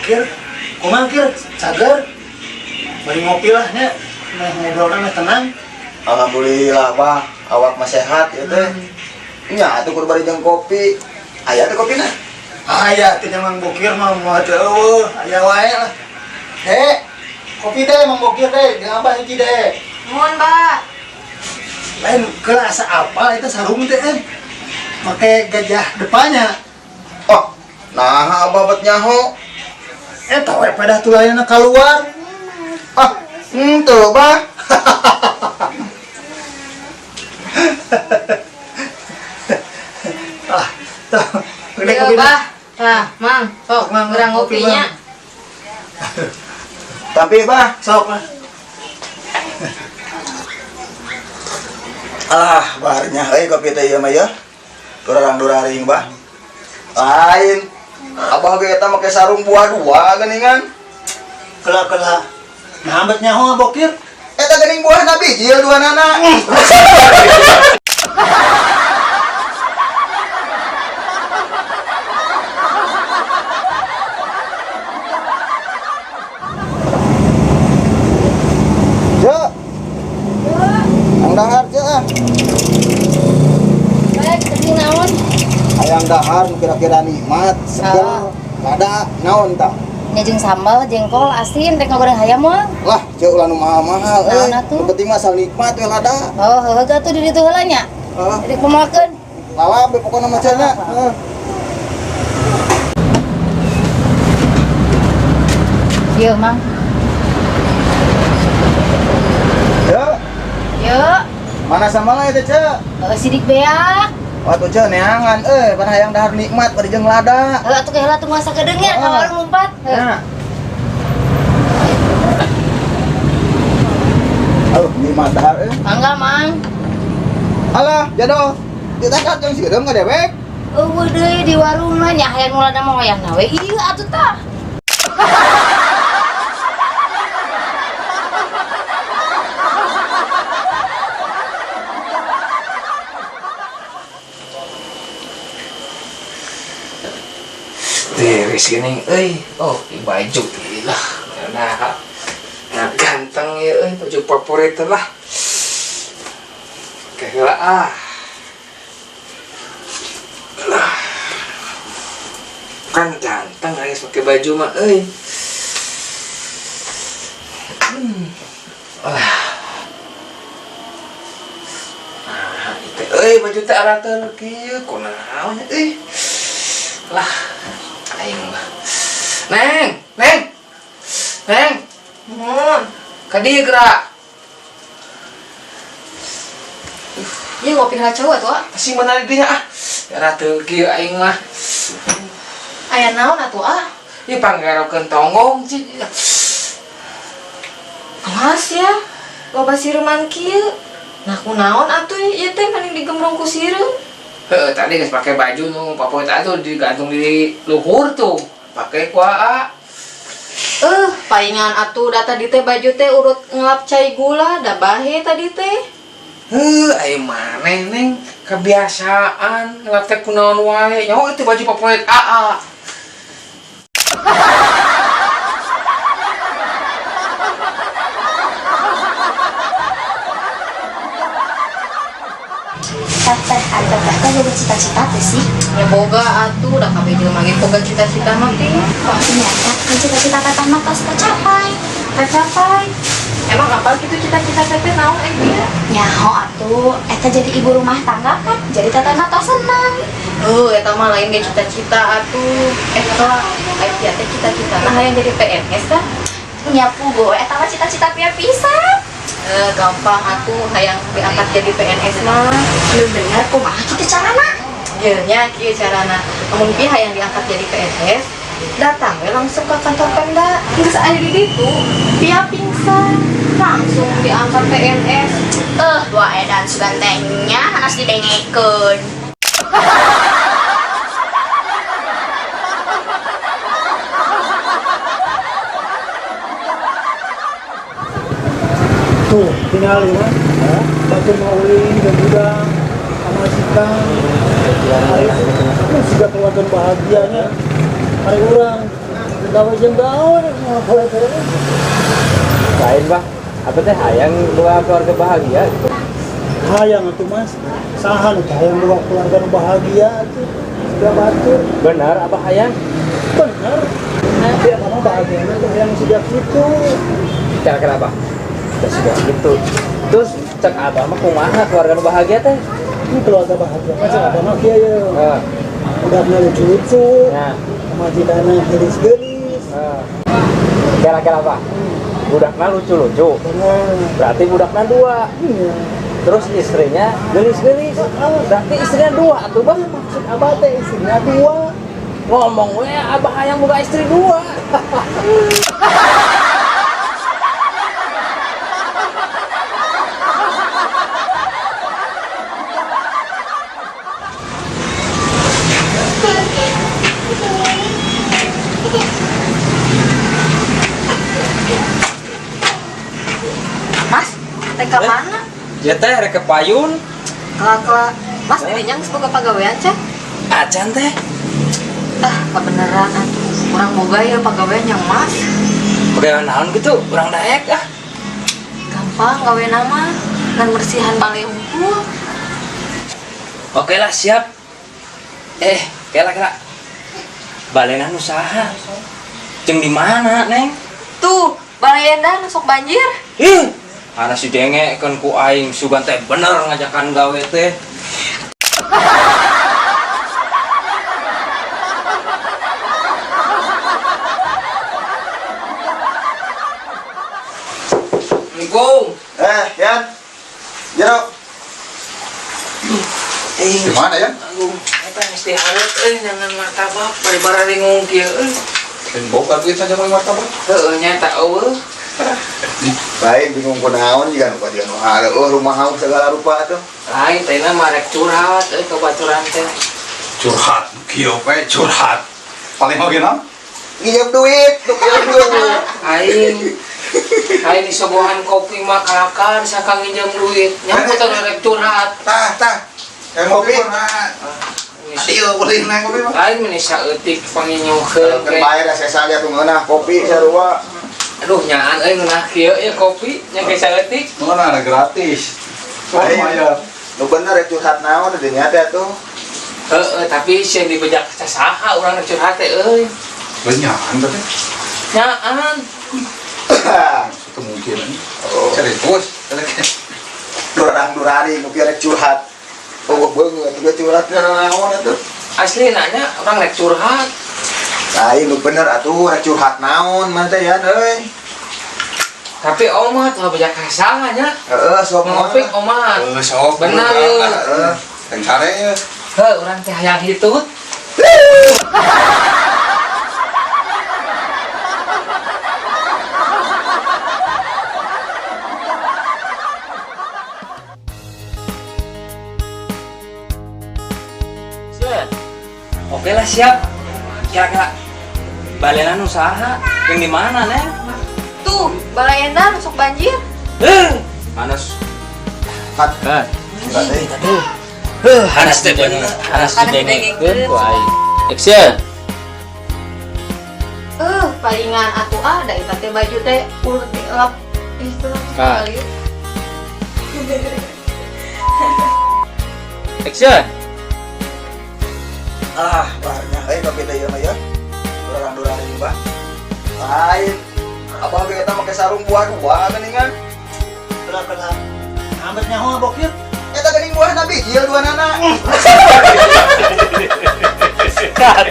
Bokir, kumaha Kir? Cager. Bari ngopi lah nya. Meh ngobrolna meh tenang. Alhamdulillah, Bah. Awak mah sehat ya teh. Nya atuh kudu bari jeung kopi. Aya teh kopina? Aya teh Mang Bokir mah moal teu eueuh, aya wae lah. Dek, kopi deh Mang Bokir deh, jeung Abah hiji deh. Nuhun, Bah. Lain keula asa apa itu sarung teh eh. Make gajah depannya. Oh, nah Abah bet nyaho. Eta we pedah tulayana keluar. Ah, henteu, Bah. Ah, tuh. Gede Yo, kopi deh. Bah. Tah, Mang, sok Mang, gerang kopi, ngopinya. Mang. Tapi, Bah, Sok lah. alah, barnya euy kopi teh ieu mah ya. Durang-duraring, Bah. Lain. Abah ge eta make sarung buah dua geuningan. Kela-kela. Nah, bet nyaho Bokir. Eta geuning buahna bijil dua nana. Cek. Hayang dahar cek ah. Baik, tadi naon? Hayang dahar nu kira-kira nikmat, seger, lada, naon tah? Nya jeung sambal, jengkol, asin, rek ngagoreng hayam moal. Lah, cek ulah nu mahal-mahal Naon euy. atuh? Nu penting mah asal nikmat we lada. Oh, heueuh atuh di ditu heula nya. Heeh. Rek kumahakeun? Lalap we pokona mah cenah. Heeh. Ieu, Mang. Cek, Yuk. mana sambalna eta cek? Heueuh sidik beak. Watuh cek neangan euy, pada hayang dahar nikmat bari jeung lada. Heueuh atuh heula tunggu sakedeung nya ka warung lompat. Heuh. Nah. Aduh, nikmat dahar euy. Mangga, Mang. Alah, jadol. Ditakat jeung sireum ka dewek. Eueuh deui di warungna nya hayang nu lada mah wayahna we. Ieu atuh tah. Tiris gini, euy. Oh, di baju lah. Nah, nah ganteng ya, euy, baju favorit lah. Oke lah ah. Lah. Kan ganteng guys pakai baju mah euy. Lah. Nah, itu euy baju teh arateul kieu kunaon euy. Lah, aing mah. Neng, Neng. Neng, Nuhun. ka dieu gerak. Ieu ngopi heula cowok atuh, ah. Masih mana di dinya ah. Arateul kieu aing mah. Aya naon atuh, ah? Ieu panggarokeun tonggong cik. Awas ya, loba siruman kieu. Nah, kunaon atuh ieu teh mending digembrong ku sireum. Heeh, tadi geus pakai baju nu favorit atuh digantung di luhur tuh. Pakai ku aa. Palingan atuh da tadi teh baju teh urut ngelap cai gula, da bahe tadi teh. Heuh, aya maneh Neng, kebiasaan ngelap teh kunaon wae. Nyaho itu baju favorit aa. Teteh, ari teteh teh boga cita-cita teh sih. Ya boga atuh, da kabeh jelema ge boga cita-cita mah teh. Ternyata kan cita-cita teteh mah tos tercapai. Tercapai. Emang apa gitu cita-cita teteh naon eh dia? Nyaho atuh, eta jadi ibu rumah tangga kan, jadi teteh mah tos senang. Eta mah lain ge cita-cita atuh. Eta aya tia teh cita-cita nah hayang jadi PNS tah. Nya pugo, eta mah cita-cita pia pisan. Gampang atuh hayang diangkat jadi PNS mah. Lu bener kumaha kitu carana? Ye nya kieu carana. Lamun pi hayang diangkat jadi PNS, datang we langsung ke kantor Pemda. Geus aya di ditu, pia pingsan, langsung diangkat PNS. Dua edan sugantengnya hanas didengekeun. Tuh, tinggal ya. Batur maulin, dan udang, sama sikan. Hari itu juga keluarga bahagianya. Hari urang. Gawe jeung gawe boleh teh. Lain bah, apa teh hayang boga keluarga bahagia gitu. Hayang atuh Mas. Saha nu teh hayang boga keluarga nu bahagia atuh. Sudah batur. Benar abah hayang? Bener. Dia mah bahagiana teh hayang siga kitu. Kira-kira abah? Terus siga gitu. Terus cek abah mah kumaha keluarga nu bahagia teh? Ini keluarga bahagia mah cek abah mah kieu ye. Heeh. Budakna lucu-lucu. Nah. Pamajikanna geulis-geulis. Kira-kira apa? Budakna lucu-lucu. Bener. Berarti budakna dua. Iya. Terus istrinya geulis-geulis. Berarti istrinya dua atuh bah. Maksud abah teh istrinya dua. Ngomong we abah hayang boga istri dua. Mas, rek ka mana? Ya teh rek ke payun. Kela-kela. Mas dirinya geus boga pagawean cek? Acan teh. Ah, kebeneran atuh. Urang boga ya pagawean yang Mas. Pagawean naon gitu? Urang daek ah. Gampang gawe nama ngan bersihan balai unggul. Oke lah siap. Kela kela. Balena nu saha? Jeung di mana, Neng? Tuh, balai endah nu sok banjir. Ih, ana si dengekeun ku aing sugan teh bener ngajakan gawe teh. Assalamualaikum. Yan. Jero. Di mana ya? Agung, eta geus dihareup euy nyangan martabak bari bararingung kieu euy. Dan boga duit saja mau martabak. Heueuh nya eta eueuh. Lain bingung kunaon jiga nu jiga nu hareueuh rumah haus segala rupa atuh. Lain teh mah rek curhat euy ka baturan teh. Curhat, kieu we curhat. Paling oge naon? Nginjem duit, tuh kieu duit. Aing aing disogohan kopi mah kalakan sakang nginjem duit. Nyaho teh rek curhat. Tah, tah. Kopi. Ayo, boleh nang kopi mah. Lain meni saeutik panginyukeun Kan bayar sesa ge atuh ngeunah kopi sarua. Aduh nyaan euy ngeunah kieu ya kopi nya ge saeutik. Mana ada gratis. Lain. Lumayan. Nu bener rek curhat naon di dinya teh atuh. Heeh, tapi sieun dibejak saha urang rek curhat teh euy. Lenyaan teh. Nyaan. Itu mungkin. Oh. Serius. Durang-durari nu kieu rek curhat. Oh, beungeut atuh curhat naon atuh. Asli nanya urang rek curhat. Lain nu bener atuh rek curhat naon mah teh yan euy. Tapi omat lah bejak saha nya. Heeh, sok Ngopik omat. Sok. Bener, ya. Heeh. Yang sare ya. Heuh, urang teh hayang hitut. Oke lah siap. Kira-kira balenan usaha yang di mana, Neng? Tuh, balai endah nu sok banjir. Panas. Kat. Kat. Teh. Heuh, hanas teh bener. Hanas didengekeun ku aing. Action. Palingan atuh ah da eta teh baju teh ulut dielap. Ih, tuh Kat. sekali. Action. Ah, barnya euy kopi teh ieu mah ya. Durang-durang bah. Lain. Abah ge eta make sarung buah dua geuningan. Kela-kela. Amet nyaho bokir. Eta geuning buah nabi, ieu dua nana. Cut.